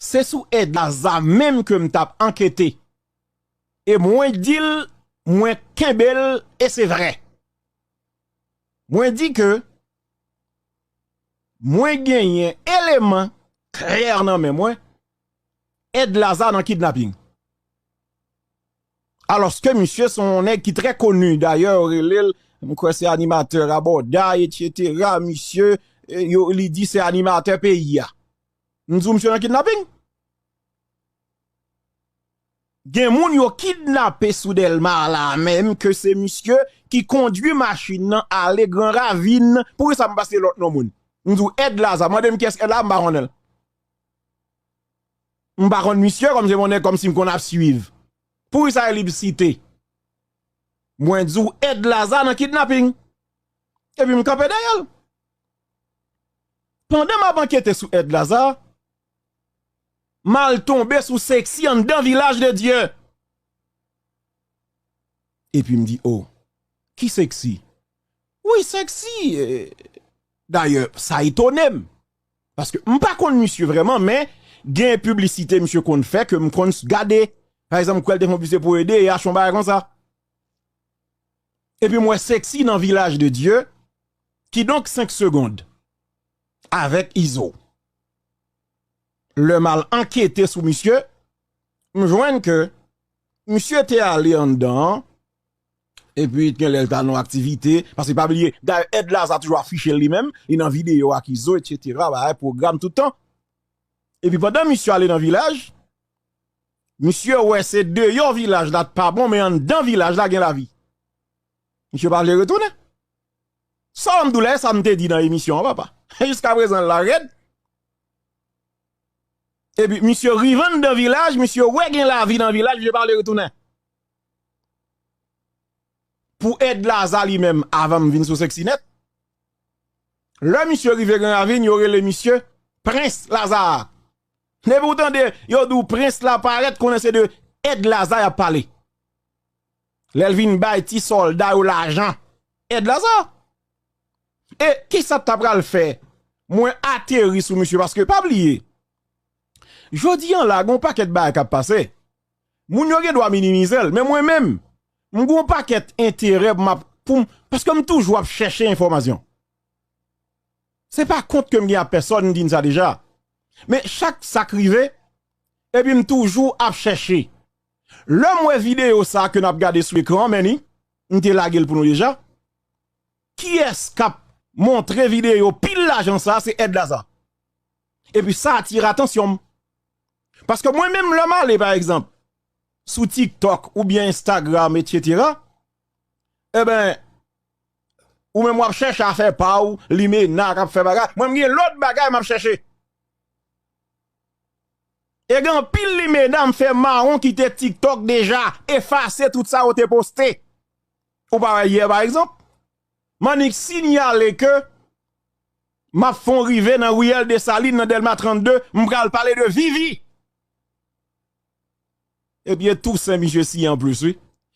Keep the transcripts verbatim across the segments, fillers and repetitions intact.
Se sou Edlaza menm ke m t ap ankete. E mwen di l, mwen kenbe l, e se vrè. Mwen di ke mwen genyen eleman klè nan men mwen, Edlaza nan kidnaping. Alòske misye se yon nèg ki trè koni. Dayè, yo rele l, m kwè se animatè rabòday, etsetera. Misye, eh, yo, li di se animatè peyi a. M di w misye nan kidnaping. Gen moun yo kidnape sou Dèlma la menm ke se misye ki kondwi machin nan ale Gran Ravin. Poukisa m pa site lòt non moun? M di w Edlaza, mande m kiyès Edlaza, m pa konnen l. M pa konn misye, kòm se yon nèg kòmsi m konn ap swiv. Poukisa e li m site? Mwen di w Edlaza nan kidnaping. Epi m kanpe dèyè l. Pandan m ap ankete sou Edlaza, m al tonbe sou Sexy anndan Vilaj de Dye. Epi m di, o, ki Sexy? Wi, Sexy. Eh, dayè, sa etone m. Paske m pa konn misye vrèman, men gen piblisite misye konn fè ke m konn gade. Pa egzanp, m kwè l te fè yon piblisite pou ede, e achte yon bagay konsa. Epi m wè Sexy nan Vilaj de Dye, kidonk senk segonn, avèk Izo. Lè m al ankete sou misye, m jwenn ke misye te ale anndan an, epi t gen lè l t al nan yon aktivite, paske pa bliye, dayè Edlaza toujou afiche l li menm, li nan videyo ak Izo, etsetera, bagay, pwogram tout tan. Epi pandan misye ale nan Vilaj, misye wè se deyò Vilaj la t pa bon, men anndan Vilaj la gen lavi. Misye pa vle retounen. Sa w m di w la, e sa m te di nan emisyon an, papa. Jiskaprezan, l la rèd. Epi, misye rive anndan Vilaj, misye wè gen lavi nan Vilaj, misye pa vle retounen. Pou Edlaza li menm, avan m vin sou Sexy nèt, lè misye rive Gran Ravin, yo rele misye Prens Laza. Depi w tande yo di w Prens la parèt, konnen se de Edlaza y ap pale. Lè l vin bay ti sòlda yo lajan, Edlaza. E kisa t ta pral fè? Mwen ateri sou misye, paske pa bliye, jodi an la, gen yon pakèt bagay k ap pase. Moun yo gen dwa minimize l, men mwen menm, m gen yon pakèt enterè pou m ap, pou m, paske m toujou ap chèche enfòmasyon. Se pa kont ke m gen ak pèsòn, m di n sa deja. Men chak sa k rive, epi m toujou ap chèche. Lè m wè videyo sa ke n ap gade sou ekran an, men ni, m te lage l pou nou deja. Kiyès k ap montre videyo pil lajan sa? Se Edlaza. Epi sa atire atansyon m. Paske mwen menm, lè m ale, pa egzanp, sou TikTok oubyen Instagram, etsetera, eben, ou menm w ap chèche afè pa w, limena k ap fè bagay. Mwen, m gen lòt bagay m ap chèche. E gen anpil limena m fè mawon kite TikTok deja, efase tout sa yo te poste. Ou pa wè yè, pa egzanp, m annik sinyale ke m ap fè yon rive nan riyèl Desalin, nan Dèlma trannde, m pral pale de Vivi. Epi e Tousen misye siyen anplis, wi.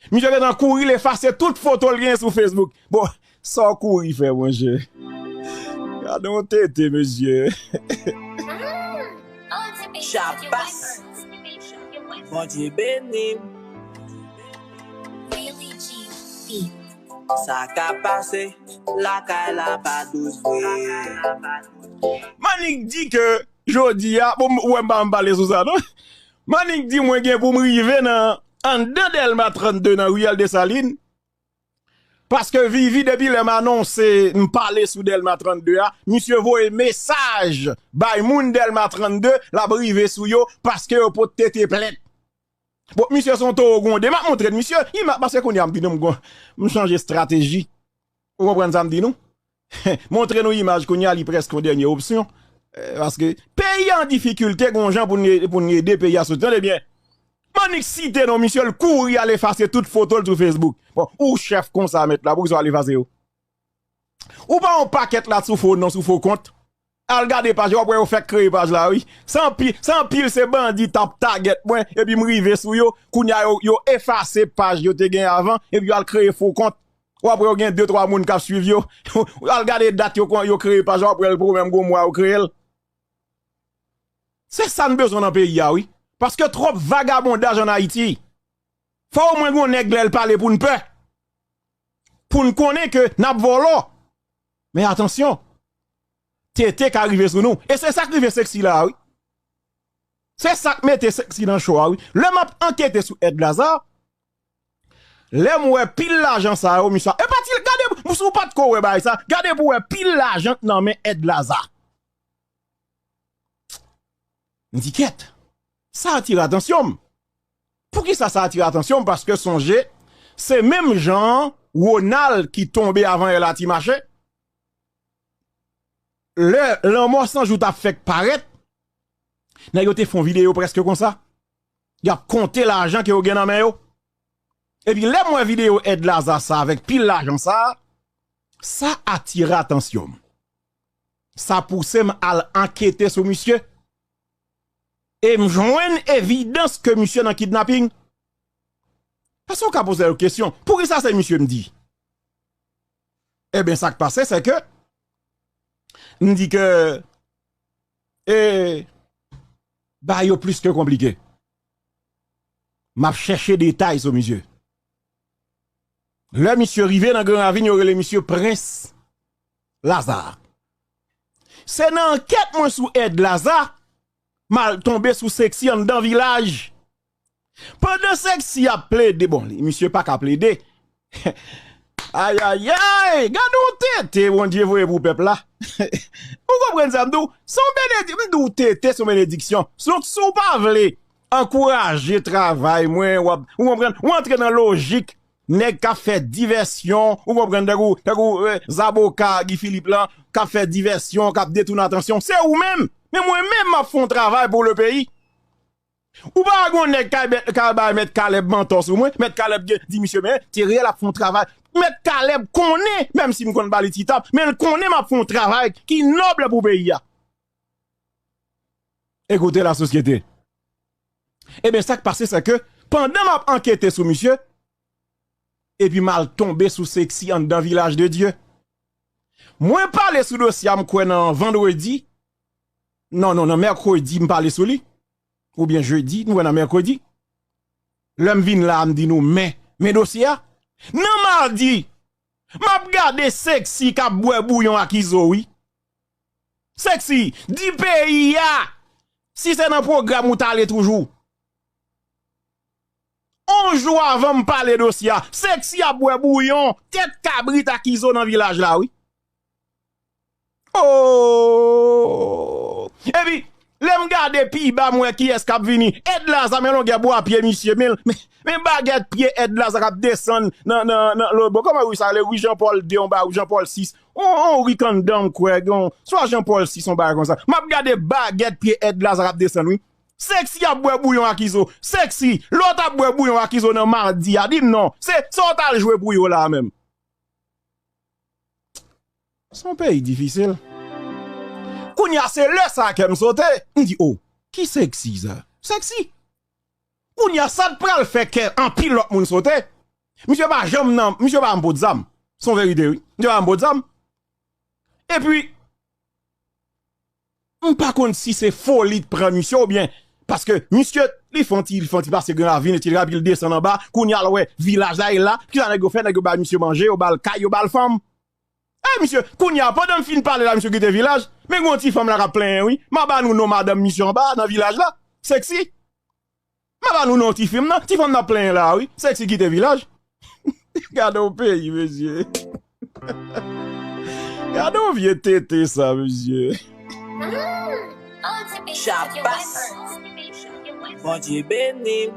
Misye gentan kouri, l efase tout foto l genyen sou Facebook. Bon, sa w kouri fè, monchè? Gade yon tete, mesye. Chapas. Bondye beni m. Sa ka pase, lakay la pa dous vre. M annik di ke jodi a, bon, ou wè m pa, m pale sou sa, non? M annik di mwen gen pou m rive nan, anndan Dèlma trannde nan riyèl Desalin. Paske Vivi, depi lè m anonse, m pale sou Dèlma trannde a, misye voye mesaj bay moun Dèlma trannde, l ap rive sou yo, paske yo pot tete plent. Bon, misye se yon towo gwonde. M ap montre n misye. Imaj, paske kounye a m di nou m gon, m chanje estrateji. Ou konprann sa m di nou? Montre nou imaj kounye a, li prèske yon dènye opsyon. Eh, paske peyi a an difikilte, gon jan pou n, pou n ede peyi a soti. Tande byen. M annik site non misye, l kouri al efase tout foto l sou Facebook. Bon, ou chèf konsa, mèt la, poukisa w al efase yo? Ou pa yon pakèt la sou fo non, sou fo kont. Al gade paj la, w ap wè yo fèk kreye paj la, wi. Se anpi-, se anpil se bandi t ap tagèt mwen, epi m rive sou yo, kounye a yo, yo efase paj yo te gen avan, epi yo al kreye fo kont. W ap wè yo gen de twa moun k ap swiv yo. Al gade dat yo, yo kreye paj la, w ap wè l pwoblèm gwo mwa yo kreye l. Se sa n bezwen nan peyi a, wi. Paske twòp vagabondaj ann Ayiti. Fò omwen gon nèg lè l pale pou n pè. Pou n konnen ke n ap vòlò. Men atansyon, tete ka rive sou nou. E se sa k rive Sexy la, wi. Se sa k mete Sexy nan cho a, wi. Lè m ap ankete sou Ed Lazarre, lè m wè pil lajan sa yo, misye, e pa ti, gade, si w pa t ko wè bagay sa, gade pou w wè pil lajan k nan men Ed Lazarre. M di, kèt, sa atire atansyon m. Poukisa sa atire atansyon m? Paske sonje, se menm jan Ronald ki tonbe avan L A T mache. Lè Lanmò San Jou t ap fèk parèt, nèg yo te fè yon videyo prèske konsa. Y ap konte lajan ke yo gen nan men yo. Epi lè m wè videyo Ed Lazarre sa avèk pil lajan sa, sa atire atansyon m. Sa pouse m al ankete sou misye. E m jwenn evidans ke misye nan kidnaping. Èske w ka poze w kesyon, poukisa se misye m di? Ebyen, sa k pase, se ke m di ke, e, bagay yo plis ke konplike. M ap chèche detay sou misye. Lè misye rive nan Gran Ravin, yo rele misye Prens Laza. Se nan ankèt mwen sou Ed Laza, m al tonbe sou Sexy anndan Vilaj. Pandan Sexy ap plede, bon, li, misye pa ka plede. Ayayay, gade yon tete Bondye voye pou pèp la. Ou konprann sa m di w? Se yon benedi-, m di w tete se yon benediksyon. Donk, si w pa vle ankouraje travay mwen, w ap, ou konprann, ou antre nan lojik nèg k ap fè divèsyon, ou konprann, tankou, tankou, eh, zaboka Guy Philippe lan, k ap fè divèsyon, k ap detounen atansyon, se ou menm. Men mwen menm, m ap fè yon travay pou le peyi. Ou pa wè gon nèg k al bay Mèt Caleb mantò sou mwen, Mèt Caleb gen, di misye, men, Theriel ap fè yon travay. Mèt Caleb konnen, menm si m konn ba li ti tap, men l konnen m ap fè yon travay ki nòb pou peyi a. Ekoute lasosyete. Ebyen, sa k pase, se ke pandan m ap ankete sou misye, epi m al tonbe sou Sexy anndan Vilaj de Dye. Mwen pale sou dosye a, m kwè nan vandredi. Non, non, nan mèkredi, m pale sou li. Oubyen jedi, m kwè nan mèkredi. Lè m vin la, m di nou, men, men dosye a. Nan madi, m ap gade Sexy k ap bwè bouyon ak Izo, wi. Sexy, di peyi a si se nan pwogram ou t ale toujou. On jou avan m pale dosye a, Sexy ap bwè bouyon, tèt kabrit ak Izo nan Vilaj la, wi. Oh! Epi, lè m gade pi ba, m wè kiyès k ap vini. Ed Laza, men longè bwa pye misye, men, men, men bagèt pye Ed Laza k ap desann nan, nan, nan, nan, bò, kòman ri sa rele? Ri Jean Paul de, yon ba, ri Jean Paul sis. On, on ri k anndan, m kwè, gen yon, swa Jean Paul sis, yon bagay konsa. M ap gade bagèt pye Ed Laza k ap desann, wi. Sexy ap bwè bouyon ak Izo. Sexy, lè w t ap bwè bouyon ak Izo nan madi a, di m non. Se, se w t al jwe pou yo la menm. Se yon peyi difisil. Kounye a, se lè sa a kè m sote. M di, o, ki Sexy sa? Sexy. Kounye a, sa t pral fè kè anpil lòt moun sote. Misye pa janm nan, misye pa janm pot zam. Se yon verite, wi. Misye pa janm pot zam. Epi, m pa konn si se foli t pran misye oubyen, paske misye, li fè yon ti, li fè yon ti pase Gran Ravin, etsetera, epi l desann anba, kounye a l wè Vilaj la, e la, kisa nèg yo fè? Nèg yo ba misye manje, yo ba l kay, yo ba l fanm. E misye, kounye a, pandan m fin pale la, misye kite Vilaj, men gon ti fanm la k ap plenyen, wi. M a ba nou non madanm misye anba, nan Vilaj la, Sexy. M a ba nou non ti fanm nan, ti fanm nan ap plenyen la, wi. Sexy kite Vilaj. Gade yon peyi, mesye. Gade yon vye tete sa, mesye. Chapas. Bondye beni m.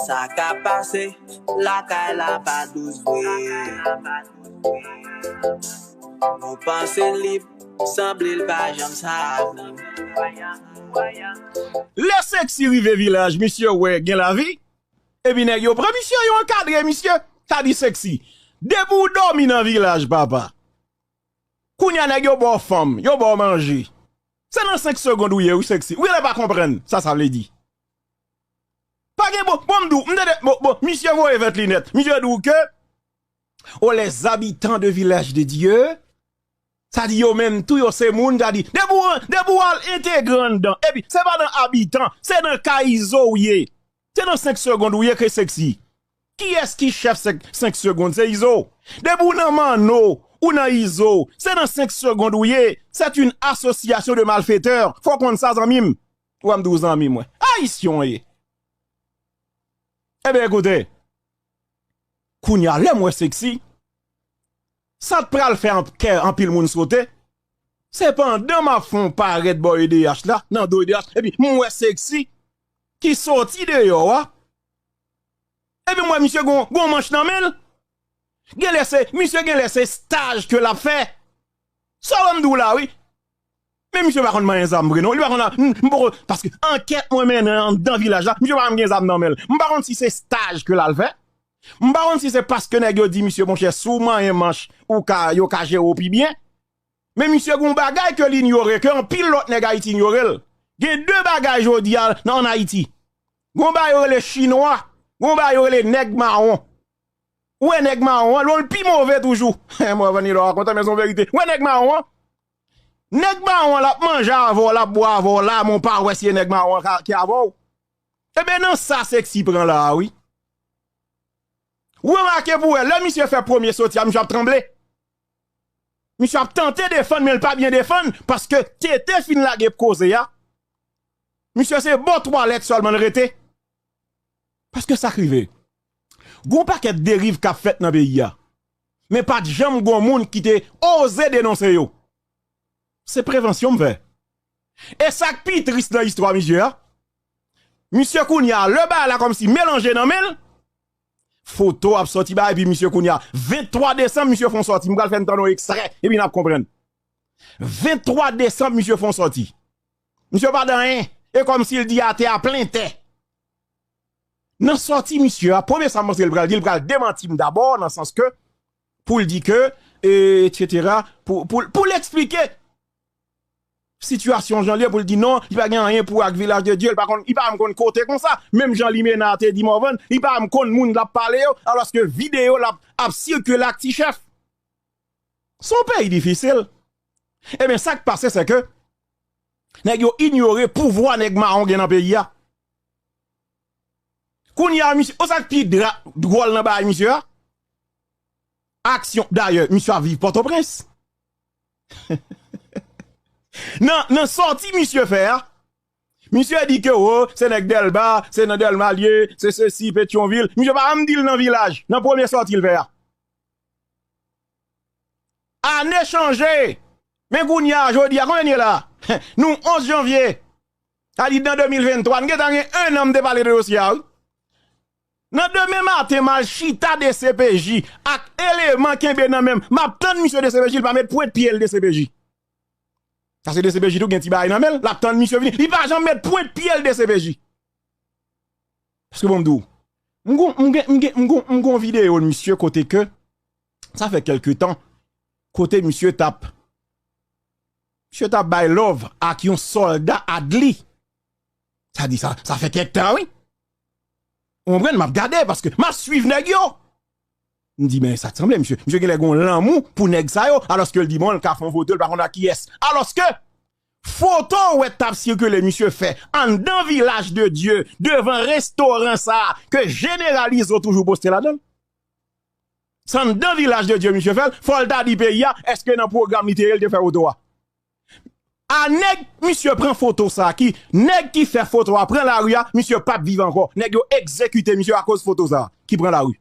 Sa ka pase lakay la pa dous vre. Nou panse lib, sanble l pa janm sa vre. Lè Sexy rive Vilaj, misye wè gen lavi. Epi nèg yo pran misye, yo ankadre misye. Sa di Sexy, depi w dòmi nan Vilaj, papa, kounye a nèg yo ba w fanm, yo ba w manje. Se nan senk segonn ou ye, wi, Sexy. Ou genlè pa konprann sa sa vle di. Pa gen bon, bon, m di w, m tande, bon, bon, misye voye vèt li nèt. Misye di w ke, oh, les habitants de Village de Dieu, Sa di yo menm tou yo se moun, sa di, depi w, depi w al entegre anndan, epi se pa nan Abitan, se nan kay Izo w ye. Se nan senk segonn ou ye ke seksi. Kiyès ki chèf senk, senk segonn? Se Izo. Depi w nan Manno, ou nan Izo, se nan senk segonn ou ye. C'est une association de malfaiteurs. Fò w konn sa, zanmi m. Ou wè m di w zanmi m, wè. Ayisyen w ye. Ebyen, ekoute. Kounye a, lè m wè seksi, sa t pral fè an-, kè anpil moun sote, se pandan m ap fè yon parèt bò E D H la, nan do E D H, epi m wè seksi ki soti deyò a, epi m wè misye gon, gon manch nan men l. Genlè se, misye genlè se staj ke l ap fè. Sa w wè m di w la, wi. Men misye pa konn manyen zam vre, non. Li pa konn, m, m poko, paske ankèt mwen mennen anndan vilaj la, misye pa menm gen zam nan men l. M pa konn si se staj ke l al fè. M pa konn si se paske nèg yo di misye, monchè, si w manyen manch, ou ka, yo ka jere w pi byen. Men misye gon bagay ke l inyore, ke anpil lòt nèg Ayiti inyore l. Gen de bagay jodi a nan, ann Ayiti. Gon bagay yo rele chinwa, gon bagay yo rele nèg mawon. Ou wè nèg mawon an, lò l pi move toujou. Mwen vann li lò a kontan, men se yon verite. Ou wè nèg mawon an? Nèg mawon an, l ap manje avè w, l ap bwè avè w la, men w pa wè si e nèg mawon an ka, ki avè w. Ebyen, nan sa seksi pran la a, wi. Ou remake pou wè, lè misye fè premye soti a, misye ap tranble. Misye ap tante defann, men l pa byen defann, paske tete fin lage pou koze a. Misye se bò twalèt sèlman l rete. Paske sa k rive. Gon pakèt deriv k ap fèt nan peyi a. Men pa t janm gon moun ki te oze denonse yo. Se prevansyon m fè. E sa k pi tris nan istwa misye a, misye kounye a, lè bagay la kòmsi melanje nan men l, foto ap sòti ba, epi misye kounye a, venntwa desanm, misye fè yon sòti. M pral fè n tande yon ekstrè, epi n ap konprann. Venntwa desanm, misye fè yon sòti. Misye pa di anyen. E kòmsi l di atè a plen tè. Nan sòti misye a, premye sa m panse l pral di, l pral demanti m dabò, nan sans ke, pou l di ke, e, etsetera, pou, pou, pou l eksplike sitiyasyon jan l ye, pou l di non, li pa gen anyen pou wè ak Vilaj de Dye, li pa konn, li pa menm konn kote konsa, menm jan Limena te di Morvan, li pa menm konn moun l ap pale yo, alòske videyo l ap, ap sikile ak Ti Chèf. Se yon peyi difisil. Ebyen, sa k pase, se ke nèg yo inyore pouvwa nèg mawon gen nan peyi a. Kounye a, misye, ou sa k pi dra-, dwòl nan bagay misye a? Aksyon, dayè, misye ap viv Pòtoprens. Nan, nan sòti misye fè a, misye di ke, o, se nèg Dèlba, se nan Dèlma l ye, se sesi, Petyonvil. Misye pa janm di l nan vilaj, nan premye sòti l fè a. Ane chanje. Men kounye a, jodi a, konbyen n ye la? Nou onz janvye. Sa di nan de mil venntwa, n gentan gen en an m te pale de dosye a, wi. Nan demen maten, m al chita D C P J ak eleman kenbe nan men m. M ap tann misye D C P J, li pa met pwent pye l D C P J. Sa se D C P J tou gen ti bagay nan men l, l ap tann misye vini. Li pa janm met pwent pye l D C P J. Paske bon, m di w, m gon, m gen, m gen, m gon, m gon videyo misye kote ke, sa fè kèlke tan, kote misye t ap, misye t ap bay love ak yon sòlda Adli. Sa di sa, sa fè kèk tan, wi. Ou konprann, m ap gade, paske m ap swiv nèg yo. M di, men sa t sanble, misye, misye genlè gon lanmou pou nèg sa yo, alòske l di, bon, l ka fè yon foto, l pa konn ak kiyès. Alòske, foto ou wè t ap sikile misye fè anndan Vilaj de Dye, devan restoran sa a, ke Jeneral Izo toujou poste ladan l. Se anndan Vilaj de Dye misye fè l, fò l ta di peyi a, èske nan pwogram li te ye, l te fè foto a. A nèg misye pran foto sa a, ki, nèg ki fè foto a pran lari a, misye p ap viv ankò. Nèg yo egzekite misye akoz foto sa a, ki pran lari.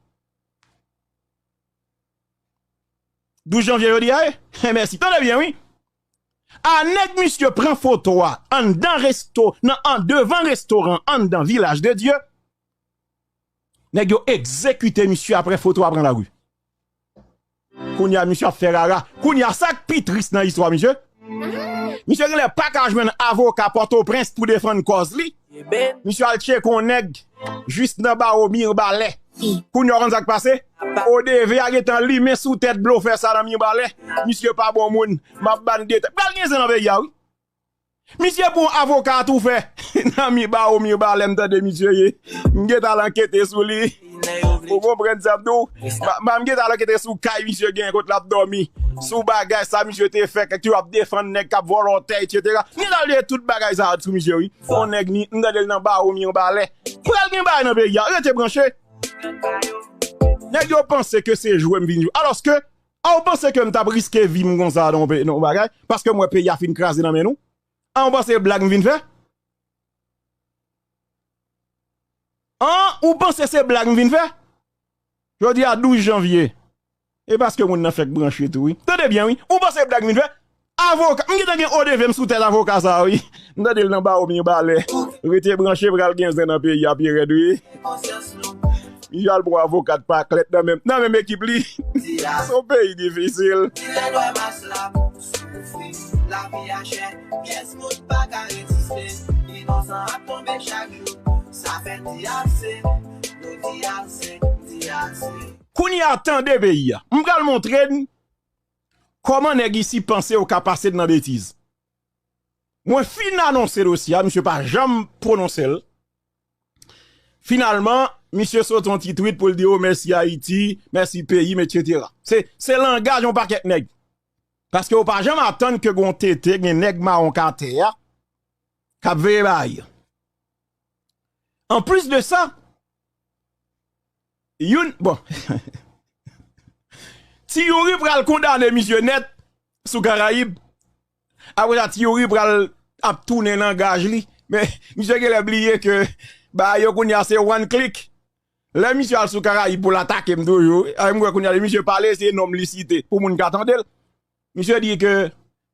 Douz janvye jodi a, e? Mèsi. Tande byen, wi. A nèg misye pran foto a anndan resto, nan, an, devan restoran anndan Vilaj de Dye. Nèg yo egzekite misye apre foto a pran lari. Kounye a, misye ap fè rara. Kounye a, sa k pi tris nan istwa misye, misye genlè pa ka jwenn avoka Pòtoprens pou defann kòz li. Misye al tcheke yon nèg jis nan bawo Mibalè. Kounye a, w konn sa k pase? Odeve a gentan limen sou tèt blofè sa nan Mibalè. Misye pa bon moun. M ap ba n detay. Pral gen zen nan peyi a, wi. Misye pou avoka tou fè nan mi bawo Mibalè, m tande misye ye. M gentan al ankete sou li. Ou konprann sa m di w? M pa m gentan alò ki te sou kay misye gen kot l ap dòmi. Sou bagay sa misye te fè, kèk ti ap defann nèg k ap vòlò tè, etsetera. M gentan al lye tout bagay sa sou misye, wi. Yon nèg ni, m tande l nan bawo mi yon balè. Pral gen bagay nan peyi a. Rete branche. Nèg yo panse ke se jwe m vin jwe. Alòske, a w panse ke m t ap riske vi m konsa nan yon pe- nan yon bagay? Paske m wè peyi a fin kraze nan men nou? A w panse se blag m vin fè? An, ou panse se blag m vin fè? Jodi a douz janvye. E paske moun nan fèk branche tou, wi. Tande byen, wi. Ou panse se blag m vin fè? Avoka, m gentan gen odeve m sou tèt avoka sa a, wi. M tande l nan bawo mi balè. Rete branche, pral gen zen nan peyi a pi rèd, wi. Misye al pran avoka k pa klèt nan menm, nan menm ekip li. Se yon peyi difisil. Pyès moun pa ka reziste, inosan ap tonbe chak jou. Sa fè di ase, nou di ase, di ase. Kounye a, tande peyi a. M pral montre n kòman nèg isi panse yo ka pase n nan betiz. Mwen fin anonse dosye a, misye pa janm pwononse l. Finalman, misye sot yon ti tweet pou l di, "O, mèsi Ayiti, mèsi peyi m, etsetera." Se, se langaj yon pakèt nèg. Paske ou pa janm atann ke gon tete, gen nèg mawon k atè a, k ap veye bagay. Anplis de sa, youn, bon, Ti Youri pral kondane misye nèt sou Karayib. Apre sa, Ti Youri pral ap tounen langaj li. Men, misye genlè bliye ke bagay yo kounye a se one click. Lè misye al sou Karayib pou l atake m toujou, a, m kwè kounye a, lè misye pale, se non m li site pou moun ka tande l. Misye di ke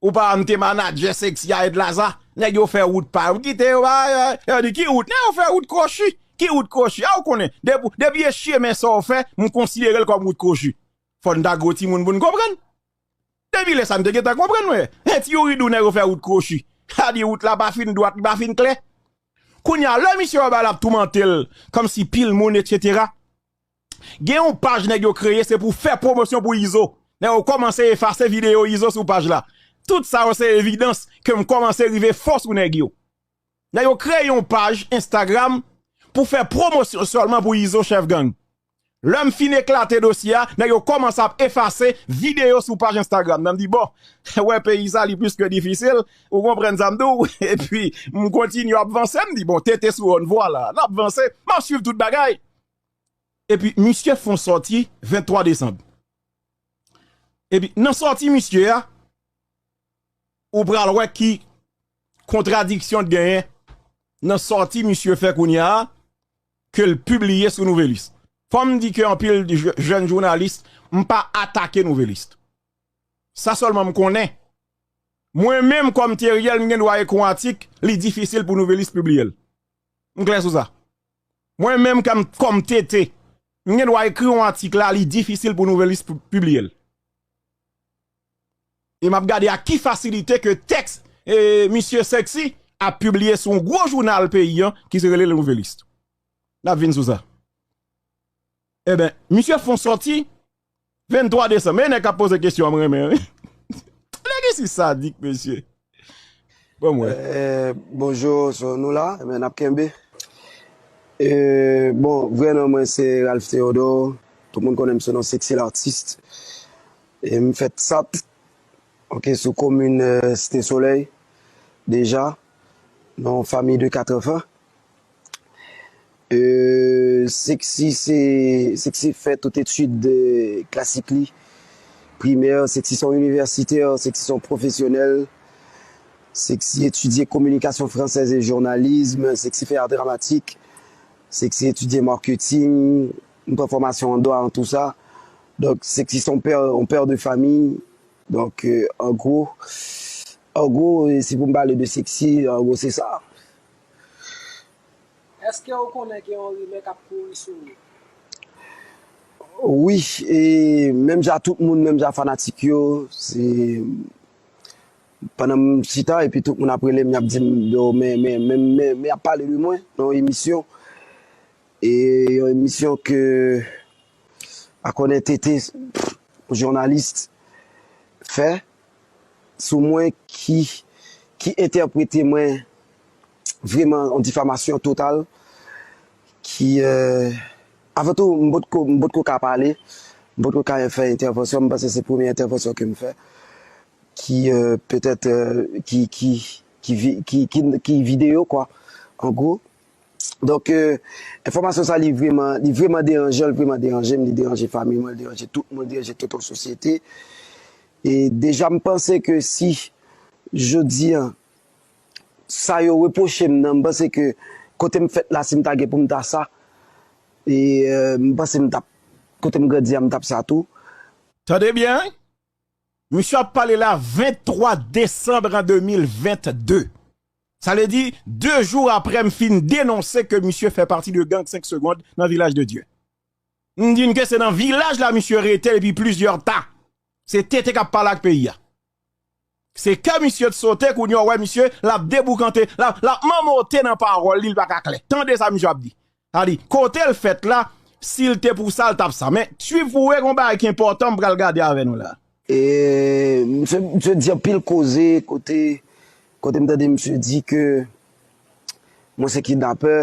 ou pa m te manadjè Sexy a et Laza. Nèg yo fè wout pa yo. Kite yo, ba, yo, yo di ki wout? Nèg yo fè wout kwochi. Ki wout kwochi? A, ou konnen. Depi, depi e chemen sa w fè, m konsidere l kòm wout kwochi. Fò n ta gwo timoun pou n konprann. Depi lè sa, m te gentan konprann, mwen. E Ti Youri di w nèg yo fè wout kwochi. Sa di wout la pa fin dwat, li pa fin klè. Kounye a, lè misye wè bagay la ap toumante l, kòmsi pil moun, etsetera. Gen yon paj nèg yo kreye, se pou fè pwomosyon pou Izo. Nèg yo kòmanse efase videyo Izo sou paj la. Tout sa yo se evidans ke m kòmanse rive fò sou nèg yo. Nèg yo kreye yon paj Instagram pou fè pwomosyon sèlman pou Izo chèf gang. Lè m fin eklate dosye a, nèg yo kòmanse ap efase videyo sou paj Instagram nan. M di, bon, wè peyi sa, li plis ke difisil. Ou konprann sa m di w? Epi, m kontinye ap vanse. M di, bon, tete sou wòn vwa la. N ap vanse. M ap swiv tout bagay. Epi, misye fè yon sòti venntwa desanm. Epi, nan sòti misye a, ou pral wè ki kontradiksyon t genyen nan sòti misye fè kounye a, ke l pibliye sou Nouvelis. Fò m di ke anpil je- jèn jounalis, m pa atake Nouvelis. Sa sèlman m konnen. Mwen menm kòm Theriel, m gen dwa ekri yon atik, li difisil pou Nouvelis pibliye l. M klè sou sa. Mwen menm kòm, kòm tete, m gen dwa ekri yon atik la, li difisil pou Nouvelis pi- pibliye l. E m ap gade ak ki fasilite ke tèks e, misye Sexy ap pibliye sou yon gwo jounal peyi an ki se rele Le Nouvelliste. N ap vin sou sa. Eben, misye fè yon sòti venntwa desanm. Men nèg k ap poze kesyon an, m renmen, wi. Nèg isi sadik, mesye. Bon, mwen. Eh, bonjou, so nou la, men n ap kenbe. Eh, bon, vrè non mwen se Ralph Théodore. Tout moun konnen m sou non Sexy L'artiste. E m fèt Sat, ok, sou komin, eh, Site Solèy, deja, nan yon fanmi de kat anfan. Euh, Sexy se, Sexy fè tout etid, euh, klasik li, primè, Sexy se yon inivèsitè, Sexy se yon pwofesyonèl, Sexy etidye kominikasyon fransèz e jounalis, Sexy fè ar dramatik, Sexy etidye marketing, m pran fòmasyon an dwa, an tou sa. Donk, Sexy se yon pè, yon pè de fanmi. Donk, euh, an gwo, an gwo, euh, si pou m pale de Sexy, an gwo, se sa. Èske w konnen gen yon rimè k ap kouri sou ou? Wi, e menm jan tout moun, menm jan fanatik yo, se pandan m chita, epi tout moun ap rele m, y ap di m, yo, men, men, men, men, men y ap pale de mwen nan yon emisyon. E yon emisyon ke, pa konnen, T T, jounalis, fè sou mwen ki, ki entèprete mwen vrèman an difamasyon total, ki, euh, Avan tou, m potko, m potko ka pale, m potko ka fè entèvansyon, m panse se premye entèvansyon ke m fè, ki, euh, petèt, euh, ki, ki, ki, vi- ki, ki, ki videyo, kwa, an gwo. Donk, euh, enfòmasyon sa, li vrèman, li vrèman deranje, li vrèman deranje m, li deranje fanmi mwen, li deranje tout moun, li deranje tout yon sosyete. E deja, m panse ke si jodi a, sa yo repwoche m nan, m panse ke kote m fèt la, si m ta gen pou m ta sa, e, euh, m panse m t ap, kote m grandi a, m t ap sa tou. Tande byen, wi. Misye ap pale la venntwa desanm an de mil vennde. Sa vle di, de jou apre m fin denonse ke misye fè pati de gang senk segonn nan Vilaj de Dye. M di n ke se nan vilaj la misye rete depi plizyè tan. Se tete k ap pale ak peyi a. Se kè misye t sote, kounye a w wè misye, l ap deboukante, l ap, l ap manmote nan pawòl li, li pa ka klè. Tande sa misye ap di. Sa di, kote l fèt la, si l te pou sa, l t ap sa. Men, swiv pou wè, gon bagay ki enpòtan m pral gade avè nou la. E, misye, misye di anpil koze, kote, kote m tande misye di ke mwen se kidnapè,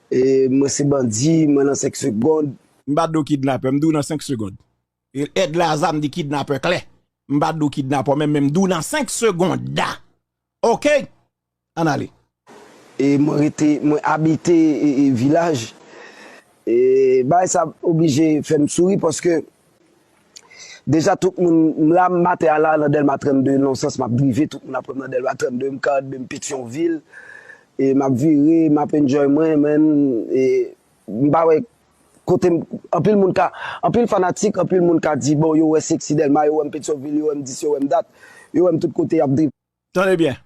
e mwen se bandi, mwen nan senk segonn. M pa di w kidnapè, m di w nan senk segonn. E èd la zam di kidnapè klè. M pa di w kidnapè, men, men m di w nan senk segonn. Oke? Ann ale. E mwen rete, mwen abite, e, e, Vilaj. E bagay sa oblije fè m souri paske deja tout moun, m la, m atè a la, nan Dèlma trannde, nan yon sans, m ap drive, tout moun ap wè m nan Dèlma trannde, m Karen, m Petyonvil. E m ap vire, m ap enjoy mwen, man. E m pa wè kote m, anpil moun ka, anpil fanatik, anpil moun ka di, bon, yo wè Sexy Dèlma, yo wè m Petyonvil, yo wè m dis, yo wè m dat, yo wè m tout kote, y ap drive. Tande byen.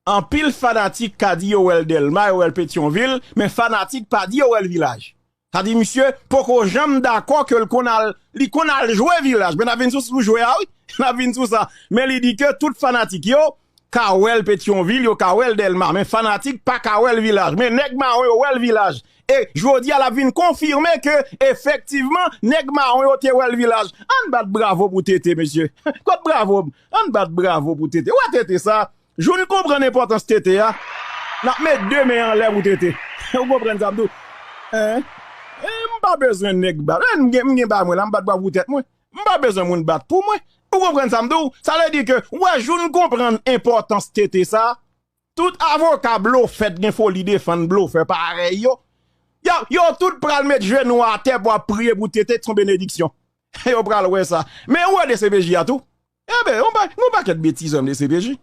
Anpil fanatik ka di yo wè l Dèlma, yo wè l Petyonvil, men fanatik pa di yo wè l Vilaj. Sa di misye poko janm dakò ke l konn al, li konn al jwe Vilaj. Men n ap vin sou, sou jwe a, wi. N ap vin sou sa. Men li di ke tout fanatik yo ka wè l Petyonvil, yo ka wè l Dèlma. Men fanatik pa ka wè l Vilaj. Men nèg mawon yo wè l Vilaj. E jodi a, l ap vin konfime ke, efektivman, nèg mawon yo te wè l Vilaj. Ann bat bravo pou Tete, mesye. Kot bravo? Ann bat bravo pou Tete. Ou wè Tete sa? Jou n konprann enpòtans Tete a, n ap met de men anlè pou Tete. Ou konprann sa m di w? Hein? Eh, m pa bezwen nèg bat. Eh, m gen, m gen bagay mwen la, m bat bravo pou tèt mwen. M pa bezwen moun bat pou mwen. Ou konprann sa m di w? Sa vle di ke, ou wè, jou n konprann enpòtans Tete sa, tout avoka blofè t gen foli defann blofè parèy yo. Yo, yo tout pral met jenou atè pou ap priye pou Tete, se yon benediksyon. Yo pral wè sa. Men ou wè D C P J a tou. Enben, yon pa, yon pakèt betiz an D C P J.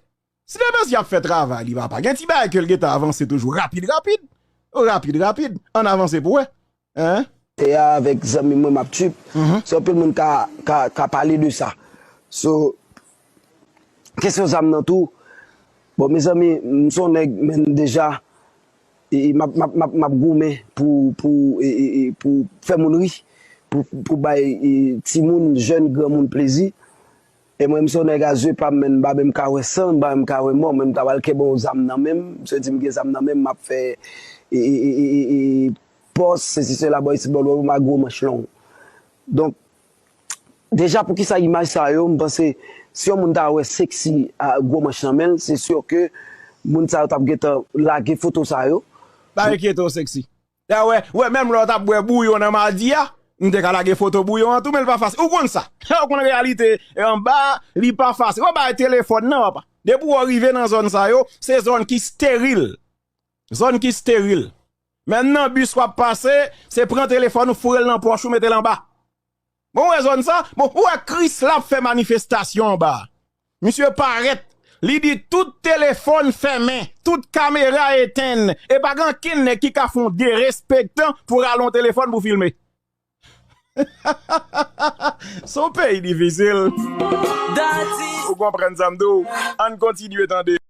Si D P J ap fè travay li, papa, gen ti bagay ke l gentan avanse toujou rapid, rapid. Rapid, rapid. Ann avanse pou wè. Hein? Te a avèk zanmi mwen, m ap trip. Mhm. Se anpil moun ka, ka, ka pale de sa. So, kesyon zam nan tou. Bon, mezanmi, m se yon nèg, men deja, e, e, m ap, m ap, m ap, m ap goumen pou, pou, e, e, e, pou fè moun ri, pou, pou bay, e, timoun, jèn, granmoun plezi. E mwen, m se yon nèg a zye pa m, men m pa menm ka wè san, m pa menm ka wè mò, men m ta pral kenbe yon zam nan men m, m se di m gen zam nan men m, m ap fè, e, e, e, e, e, e, pòs, sesi, sela, bò isi, bò lwa, m a gwo manch long. Donk, deja, poukisa imaj sa yo, m panse, si yon moun ta wè Sexy a gwo manch nan men l, se si ke moun sa yo t ap gentan lage foto sa yo. Pa enkyete w, Sexy. Dayè, wè, wè, menm lè w t ap bwè bouyon nan madi a, m te ka lage foto bouyon an tou, men l pa fasil. Ou konn sa. Ou konn reyalite anba, li pa fasil. Wè, bay telefòn nan, papa. Depi w rive nan zòn sa yo, se zòn ki steril. Zòn ki steril. Menm nan bis w ap pase, se pran telefòn ou, foure l nan pòch ou, mete l anba. Bon, ou wè zòn sa? Bon, ou wè Krisla ap fè manifestasyon anba a. Misye parèt, li di tout telefòn fèmen, tout kamera etenn, e pa gen ankenn nèg ki ka fè yon derespektan pou rale yon telefòn pou filme. Se yon peyi difisil. Ou konprann sa m di w? Ann kontinye tande.